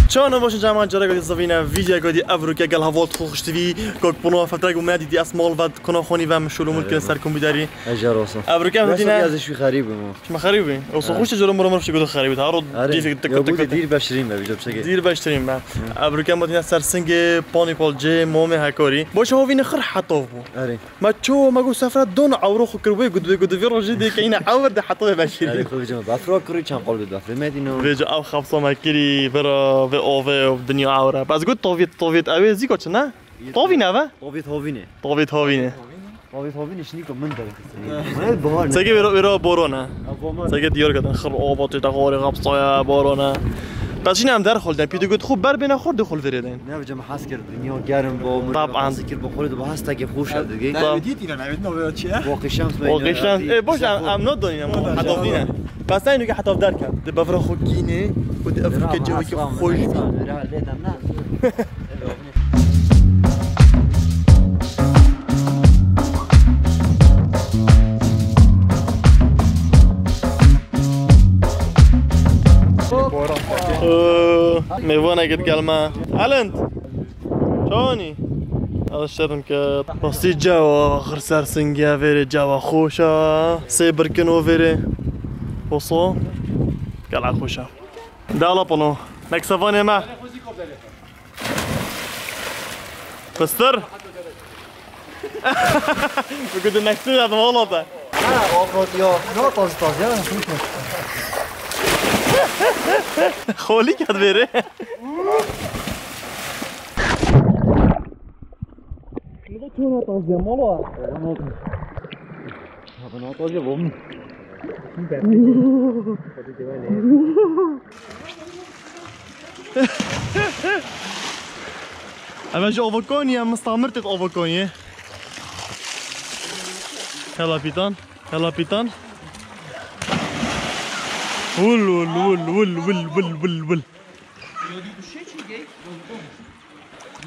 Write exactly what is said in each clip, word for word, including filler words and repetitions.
Çawa ne baş in, çawa ne, cara gotî zivîne, vîdya gotî evroke gel heval xwe xiştivî, gok pino fetrek û me dîtî ez mal ve kuna xonî ve min şûlûmûl kirin ser kompîterî. Ejar olsun. Evroke em dîtîne. Ez şu xerîb bûm. Çima xerîb bî? O xwe xiştî, cara mora mora şi gotî xerîb. Her roj dîfek dik dik dik. Dîr beştirîn be, vîca çekê. Dîr beştirîn be. Evroke em dîtîne ser singê panî pal cê momê hekorî. Baş havîne xir hetav bû. Erê. Me ço, me got sefre don ewro xwe kir wê, got wê, got vê rojê dê keyne ewr de heta vê beşîrî. Erê, xwe vêca me befra kirî, çend qol bê befrê me dîno. Vêca ev xepsa me kirî, vira vê avê û dinya ewre. Bes got tavît, tavît ewê zîka çi ne? Tavî ne ve? Tavît havînê. Tavît havînê. Tavît havînê şinî ku min derxistî. Çekê vêra, vêra boran e. Çekê diyar ketin, xir ava tê te xorê xepsaya boran e. Bes şîne em derxol de, pî digot xwe ber bêne xor de xol vêrê deyin. Ne vêca me hez kir, dinya germ bo, min Tab an. Hez kir bo xorê de bo hestekê xweş e digê. Tab. Navê dît înan, navê dît navê çi ye? Waqî Şems me. Waqî Şems. Ê, boş em, em nadonîne, em nadonîne. Heta vîne. Bes eynû ke heta derket, di bevra xwe kînê û di evrûke cewekî xweş bî. Ee, mêvanekê digel me. Elend. Çawanî? Ez şerm ket. Rastî cewa xir ser singê vêrê cewa xweş e. Sê birkin o vêrê. Oso. Gela xweş e. Dala pano. Meksevanê me. Pistır. Bugün de next level oldu. Ha, o kod yok. Ne taz taz ya. Holy kat veri. Ne de çoğuna taz ya, mola. Abi ne taz ya bu? Eve ji Ovokonyê, em mistamir têt Ovokonyê. Hela pîtan, hela pîtan. Wul, wul, wul.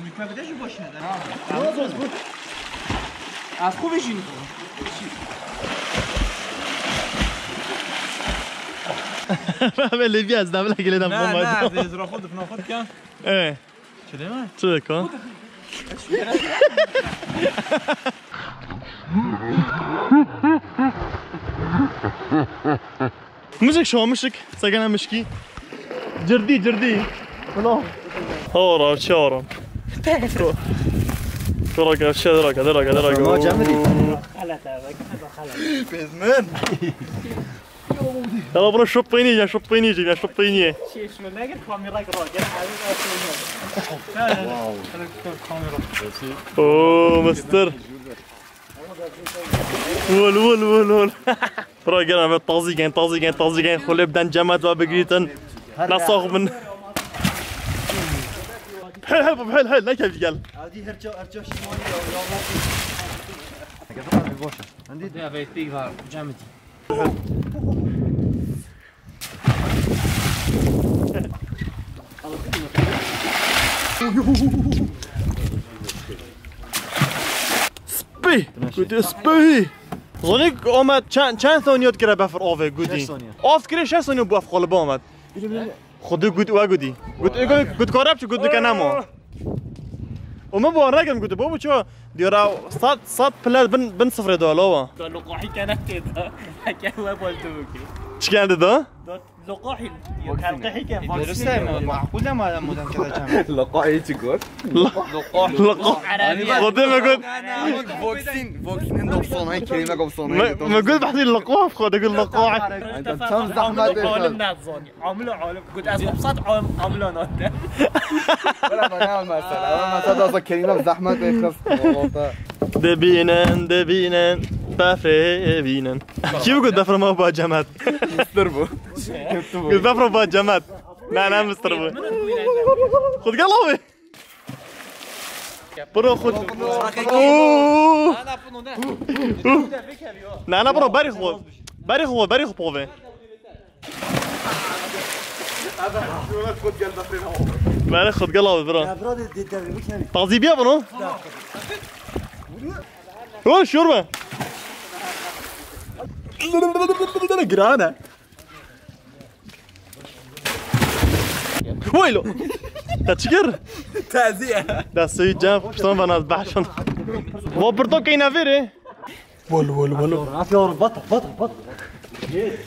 Mümkün bir de şu boşuna da abi. Az xwe vejîn. Em ê lêvî ez devle gelê dem. Ne, ne, ez rafo difna xwe dikan. Ee. Çi deme? Çi dika? Mişik şo, mişik. Segene mişkî. Cirdî, cirdî. Ulan. Hora, çi hora? Kora gevşe, dira, dira, dira. Ma cemidî. Xelet abi, xelet. Bezmen. Yala buna şop peynî, ya şop peynî, ya şop peynî. Şey, şunu ne gel kamera kral, gel abi, ben söylüyorum. Wow. Kamera. Oo, mister. Wol, wol, wol, wol. Bira gel eve tazî gen, tazî gen, tazî gen. Xulê biden cemat ve bigirîtin. Ne sax bin. Hel, hel, hel, hel, ne kevî gel. Hadi herça, herça şimali ya, ya. Gel abi boş ver. Hadi. Ya, be, pek var, cemit. Spî! Gotî spî! Zonî Omed çend, çend saniye dikire befir avê gotî? Şeş saniye. Av dikire şeş saniye bû ev xaliba Omed. Xwedê got, we gotî. Got, ê got, got kare biçe, got dike nema. Û min bawer nekim, got, babo çawa? Diyara sed, sed piler bin, bin sifrê de lawa. Da loqahî kene tê de. Heke we bol tu bikî. Çi kene da? Da loqahî. Telqihî ke. Derste mi? Makul e madem modem kere çem. Loqahî çi got? Loqah. Loqah. Xwedê me got. Voksin, voksinin doksan ay kelime doksan ay. Me, me got behdî loqah, xwedê got loqah. Tam zehmet. Alim ne zanî. Amilo alim. Got ez hepsat am-, amilo nate. Wala ma ne mesela. Ama mesela da kelime zehmet e xas. Dibînin, dibînin, befrê bînin. Kî got befra ma ba cemat? Mister bu. Got befra ba cemat. Ne, ne mister bu. Xud gel abi. Bro xud. Oo. Ne, ne bro, berî xwe. Berî xwe, berî xwe pove. Bere xud gel abi bira. Ya bira de, de, de, bu kendi. Tazî biya bunu. Hoş yorma. Girane. Waylo. Te çi kir? Taziye. Destê wî cem, piştan ve naz behşan. Va pirto keyne vêrê. Wol, wol, wol. Afya, afya, bata, bata, bata.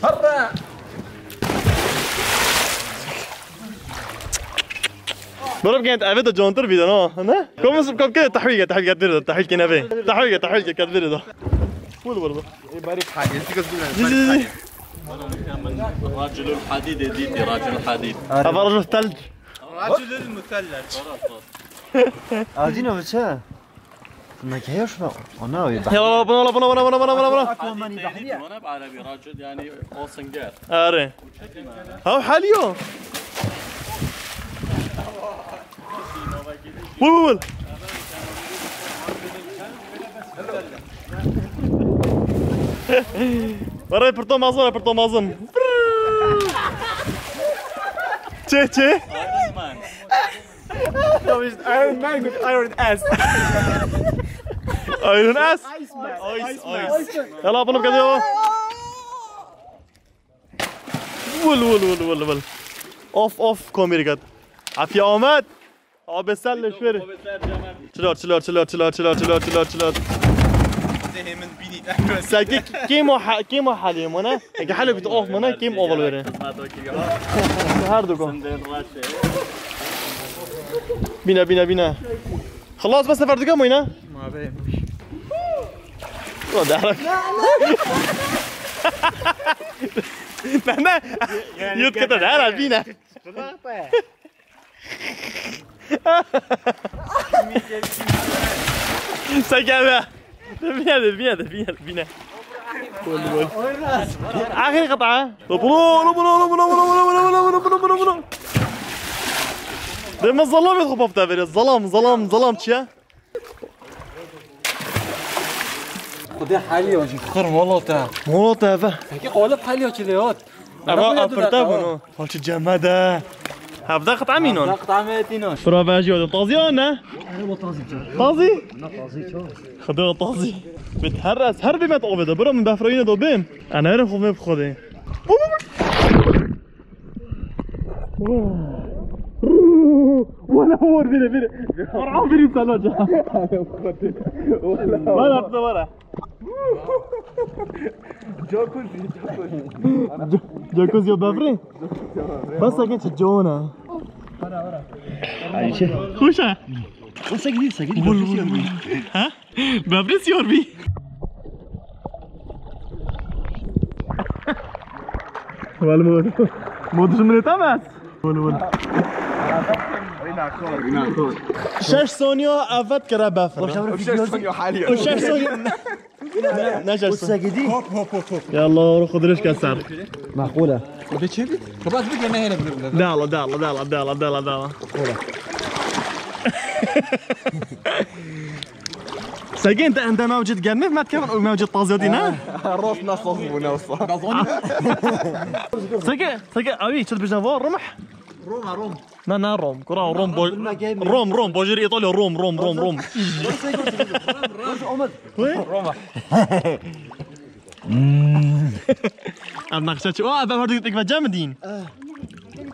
Herre. Bro, bigent, eve de cantir bî de, no? Ne? Kom, kom ke tahwîl ke, tahwîl ke vêrê de, tahwîl ke neve. Tahwîl ke, tahwîl ke, ke vêrê de. Wol, wol, wol. Barî hadî, tika zû. Zi, zi, zi. Racilul hadîd, dîtî, racilul hadîd. Ava racilul thelc. Racilul muthellec. Acîno biçe. Nake ya şuna. Ana ya. Ya bana, bana, bana, bana, bana, bana, bana. Aquaman-i bahriye. Bana bi Erebî racil, yani o sünger. Are. Ha, haliyo. Wol, wol, wol. Were pirto mazin, were pirto mazin. Çê, çê? Iron Man. Iron Man with iron ass. Iron ass? Ice, ice. Yala, bunu kadar. Wol, wol, wol, wol, wol. Of, of, komî kat. Afiye Ahmet. Abi sen leş ver. Çilar, çilar, çilar, çilar, çilar, çilar, çilar, çilar. Zehê min bînî. Seke kêm o ha-, kêm o halê mona. Eke halê bit of mona, kêm oval vere. Her duko. Bîne, bîne, bîne. Xelas, bes sefer dike moyna. Ma be. O da. Ne, ne. Yut kete da, bîne. Seke be. Bîne, bîne, bîne, bîne. Ahir qata. Bro, bro, bro. Deme zalam et xop hafta vere. Zalam, zalam, zalam çiye? Xwedê heliya jî xir wala te. Wala te eve. Peki qalib heliya çi lê hat? Eva apirte bunu. Halçı cemede. Hevde qıta mînon. Hevde qıta mînon. Bura vejyo de taziya ne? Eva tazi ço. Tazi? Ne tazi ço. Xwedê tazi. Bit her ez her bimet avê de. Bura min befrayine de bim. Ana yerim xwedê xwedê. Wala hor bire bire. Wala bire sana ca. Wala. Wala atla wala. Jacuzzi, jacuzzi. Jacuzzi ya bevre? Bas sakin çi cona. Ayşe. Hoşa. O sakidi, sakidi. Ha? Bevre siyor bi. Wal mod. Modus mileta mas. Wal wal. Şeş saniye evet kere befre. Şeş saniye haliye. Şeş saniye. Ne, ne şeş saniye. Hop, hop, hop, hop. Ya Allah, ruh dirêj ke ser. Maqule. De çi bî? Xebat bike me hele bile bile. Dala, dala, dala, dala, dala, dala. Segin te ende mewcid gelmê met kevin û mewcid taziyatî ne? Rost nasıl bu ne olsa. Sege, sege, abi, çıl bizden var, rumh? Roma, Rom. Na, na, Rom. Kura Rom, bo-, Rom, Rom, bojeri İtalya, Rom, Rom, Rom, Rom. Roma. Ev nakşa çi? Aa, ben orada gittik ve cem din.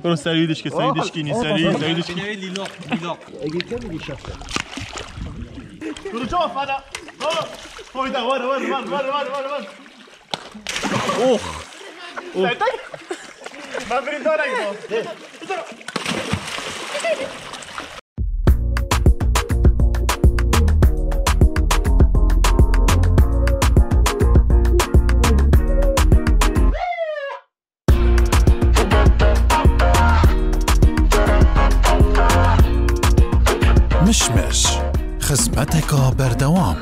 Bunu seri düşkü, seri düşkü, seri, seri düşkü. Lilo, lilo. Kuru çok fena. Koyda var, var, var. Oh. Oh. Ben bir daha gidiyorum. Mişmiş, xizmeteka berdewam.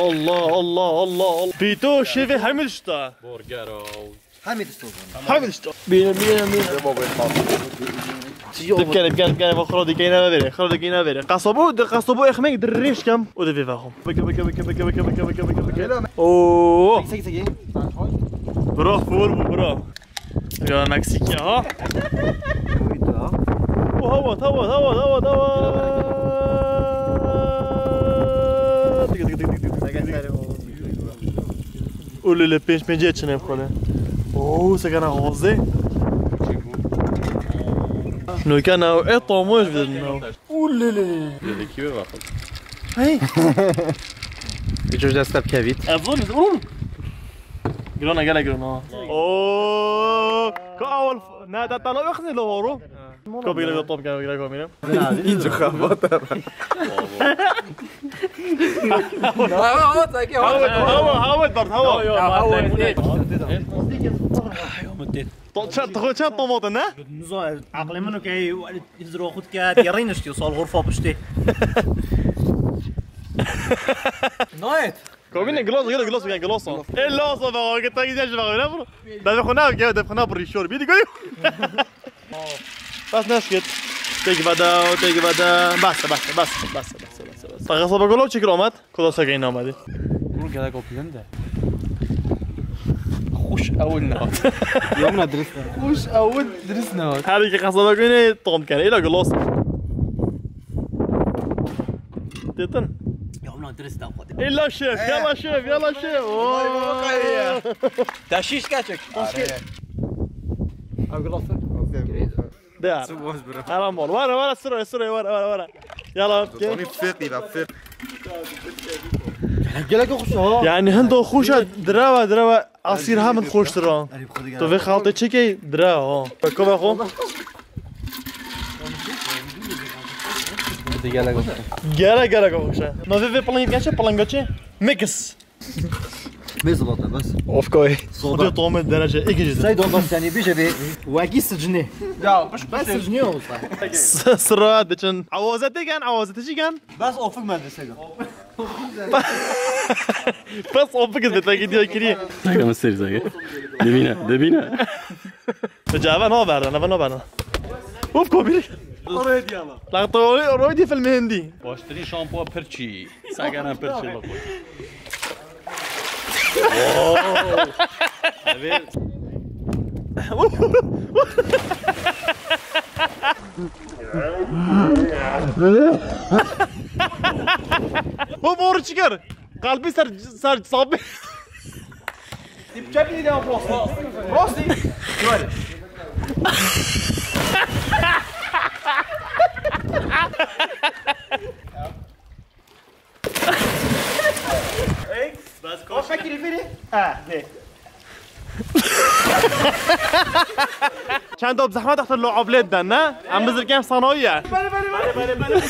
Allah, Allah, Allah, Allah. Pîto şevê hemî tişta. Borgero. Hemî tişt oldu. Hemî tişt. Bîne, bîne, bîne. Dikene, dikene, dikene, xira dikene vere, xira dikene vere. Qasabo, de qasabo ekmek dirêj kem. O de vê vexo. Bike, bike, bike. Oo. Sek, sek, sek. Bro, fûr bû, bro. Ya Meksika ha. Hawa, hawa, hawa, hawa, hawa. Dik, dik, dik, dik, dik, dik, dik. Ulele, pênc pêncê çine xwele. Oo, sekana hozê. Nokana e tomoj vedin. Ulele. Hey. Hiç hoş destep kevit. Evon, oğlum. Girona, gel girona. Oo. Ka awal, ne, da tala öxne lo horo. Ko bigre top, gel bigre ko mire. Ince xabata. Hawa, hawa, hawa, dart, hawa. Yo, yo, hawa. Yo, mutet. To çat, to çat tomato ne? Nizo, aqlê min û key hizro xud ke, yerîniştiyo, sal xurfa piştê. Nayet. Komine glas, glas, glas, glas. E, glas, bak, o git, git, git, bak, öyle vur. Da bir kona, gel, da bir kona bir işiyor. Bir de gel. Bas, ne şikit? Tek vada, tek vada. Bas, bas, bas, bas, bas, bas, bas. Takasa bak, oğlum, çekil, Ahmet. Kola sakayın Ahmet'i. Bunu gerek okuyun da. Hoş awun ne? Yomna dürüst. Hoş awun dürüst ne? Her iki kasaba günü tam kere. İla glas. Dedin. Ya ulan dürüst de koydum. Yalla şef, yalla şef, yalla şef. Oo. Vay, vay, vay ya. Teşhiş gerçek. Hoş geldin. Abi glasın. Değer. Su boş bırak. Tamam ol. Vara, vara, sıra, sıra, vara, vara, vara. Yalla. Tony Fit ile Fit. Gerek yok şu ha. Yani hindo xuşa dirava, dirava. Asîr ha min xweştir a. Tu vê xaltê çi key? Dira ha. Beko bexo. Gelek gelek xweş e. Navê vê pilinga çi? Pilinga çi? Mix. Mêz bata bes. Of koy. Soda. Xwedê tomê derece êkê jî. Seydo bes yani bir şey bir. Wekî sicnê. Ya, bes sicnê olsa. Sıra diçin. Awaze têken, awaze têken. Bes ofik medrese. Bes ofik medrese gidiyor kiri. Takım seri zage. Demine, demine. Cava ne haber lan? Ne haber lan? Uf, kopil. Oraya diye ama. Lan doğru, oraya diye film hindi. Baştırın şampuan pirçi. Sakana pirçi bak. Evet. Bu boru çıkar. Kalbi ser, ser, sabit. Dipçe bir de prosti. Prosti. Böyle. Ey, bas koş. Bas fakiri biri. Ha, de. Çend ob zehmet axtar lo ablê de ne? Em bizirken sanayiye. Bale, bale, bale, bale, bale.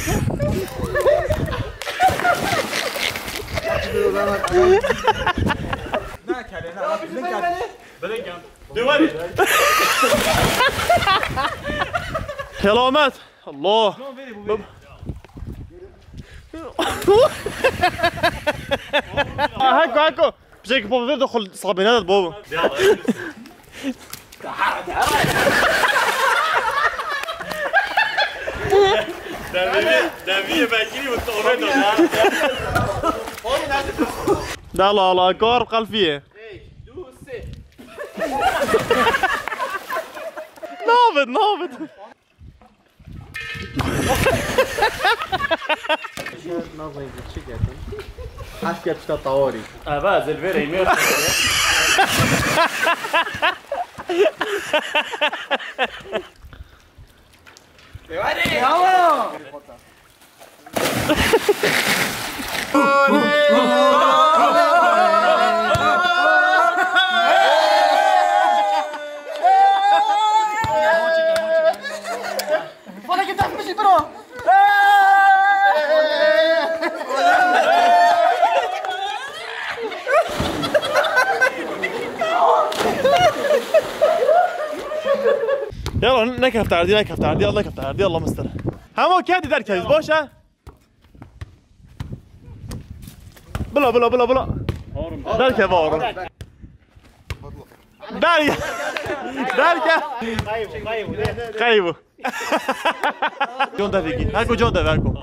Ne kere, ne? Bale, bale. Selamet. Allah. Hako, hako. Bize ki popo ver de xul sabine de bobu. Devriye, devriye belki bu tonu da. Da la la, kar kalfiye. Nabit, nabit. Nazayı çi getin? Haşke pişta tawarî. Ava, zilvere, imi. Hadi, hava! Bana git atmışım bro. Yalla, nekefte erdî, nekefte erdî, Allah kefte erdî, Allah mistir. Hema kedî derkevî, baş e? Bila, bila, bila, bila. Derkeve oğlum. Derke. Derke. Kaybu. John Davey git. Hako John Davey, hako.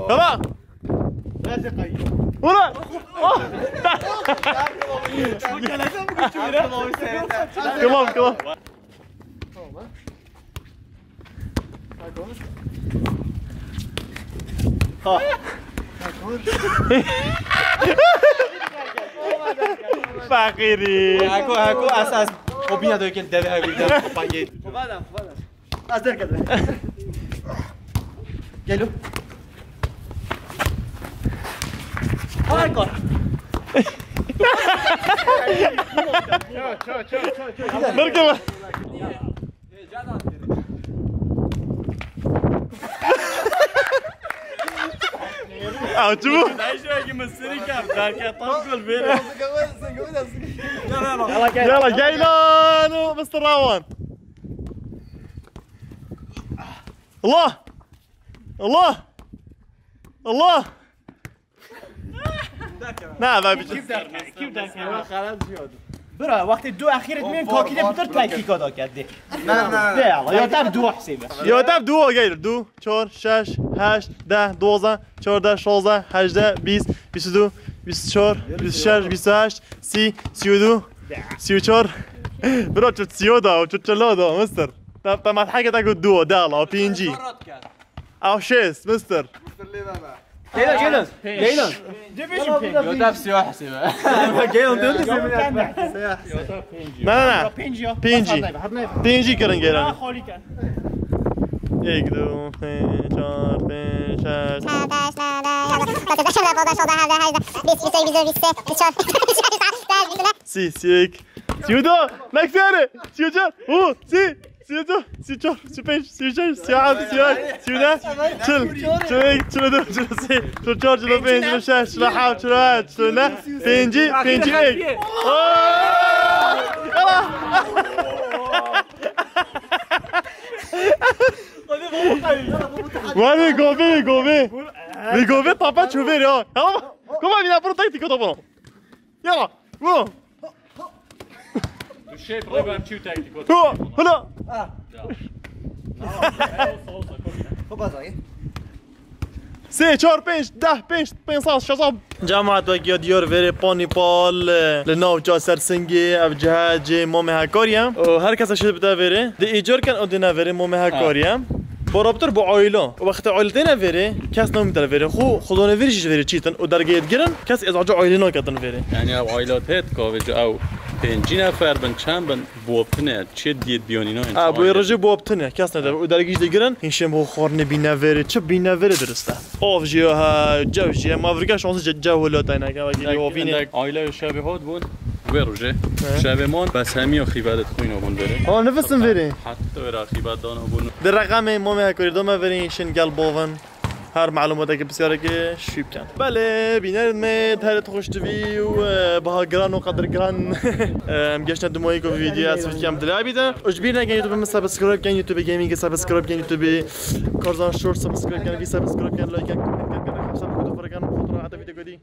Tamam. Ula! Oh! Tamam, tamam. Fakiri. Hako, hako, as, as. O bina döken deve hako. Bak, gel. Kovada, kovada. Hazır kadar. Gel o. Harika. Ço, ço, ço, ço, ço. Berke. Ew çi bû? Dayşe ki mısırı kap, derken tam gol verir. Yala, gel lan, o Mister Rawan. Allah! Allah! Allah! Ne, ben bir şey. Bira, wextê du exîret min kakî de pitir tekîka da kerdî. Ne, ne, ne. De Allah, ya tev du hesêbe. Ya tev du gel. Du, çar, şeş, heşt, deh, doza, çarde, şoza, hejde, bîst, bîst û du, bîst û çar, bîst û şeş, bîst û heşt, sî, sî û du, sî û çar. Bira, çut sî û da, çut çelo da, mister. Te, te malheke te ku du, de Allah, pêncî. Ew şêst, mister. Gel, gel. Gel. Yo, tap siyah hesebe. Gel, dön de sebe. Ne, ne, ne. Pêncî. Pêncî. Pêncî kirin gelen. Ek, du, sê, çar, pênc, şeş. Sî, sî, ek. Sî û du. Next yere. Sî û çar. Û, sî. Sî û du, sî û çar, sî û pênc, sî û şeş, sî û heft, sî û heşt, sî û neh, çil, çil û yek, çil û du, çil û sê, çil û çar, çil û pênc, çil û şeş, çil û heft, çil û heşt, çil û neh, pêncî, pêncî ek. Yala. Wê govê, wê govê. Wê govê tapa çûvê ya. Tamam. Koma vîna piro tek tîko to bino. Yala. Go. Tu şey problem çi tek tîko. Go. Hula. Sê, çar, pênc, deh, pênc, pênc sed, şeş sed. Cemaat wekî ya diyar verê Panîpal, li navça Sersingê, ev cihe cê Mamê Hekarî ye. Û her kes şêt bide verê. Di îcar ken û dine verê Mamê Hekarî ye. Barabtir bi aîla. Wextê aîle têne verê, kes namîte verê. Xwe, xwedane verê jî verê çîtin û dergehê digirin, kes êzaca aîlê naketin verê. Yani ev aîla têt kavê ji ew pêncî nefer bin, çend bin, boptine, çi diye diyanîna. Ha, bu rojê boptine, kes ne de. Û dergî jî digirin, hîn şên bu xwarine bîne verê, çi bîne verê dirist e. Av jî he, cew jî he, ma virke şansî ce-, cew welatayne, ke wekî avînê. Aîle şevê hot bûn. Wê rojê. He. Şevê man, bes hemiya xîbet xwîna bûn verê. Ha, nivisin verê. Heta wera xîbet dana bûn. Di reqemê Mamê Hekarî dome verê, şên gel bavin. Her malumateke, pisyareke şî bikin. Belê, bînerên me, her xweş tivî û, e, biha giran û qedir giran. E, em geştine dumayî ku vîdyoya ez fikirî em dilê bîte. Û ji bîr nekin YouTube min subscribe kin, YouTube Gaming subscribe kin, YouTube Karzan Short subscribe kin, vî subscribe kin, like kin, comment kin, kin, hepsa bu fotoğrafı kin, fotoğrafı hatta video godi.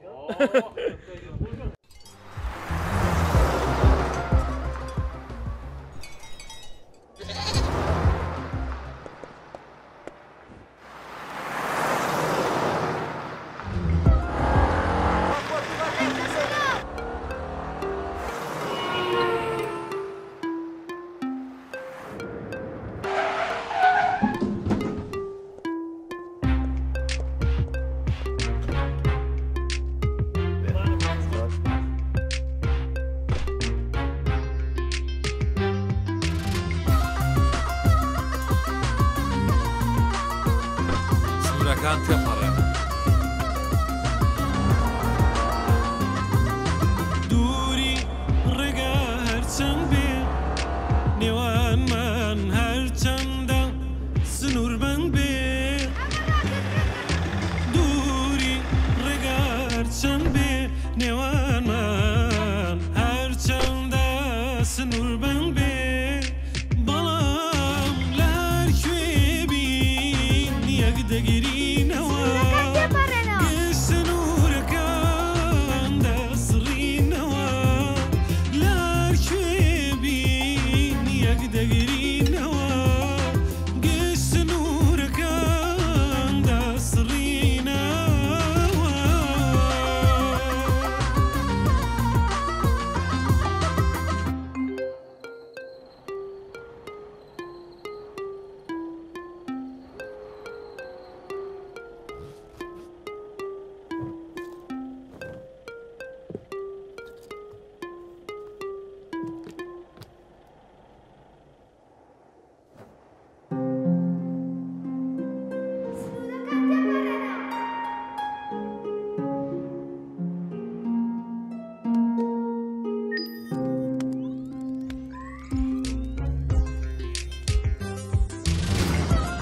Sînoreke têparêne. Dûrî rêga her çend bê, nêwan man her çend e, sinûrbend bê. Dûrî rêga her çend bê, nêwan man her çend e, sinûrbend bê. Balam li her kuê bîn, yek degirî newa.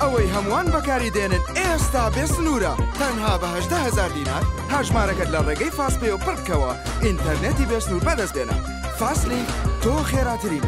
ئەوەی هەمووان بەکاری دێنن ئێستا بێ سنوورە، تەنها بە هەژدە هەزار دینار هەژمارەکەت لە ڕێگەی فاست پێ و پڕ بکەوە، ئینتەرنێتی بێ سنوور بەدەست بێنە. فاست لینک، تۆ خێراترین.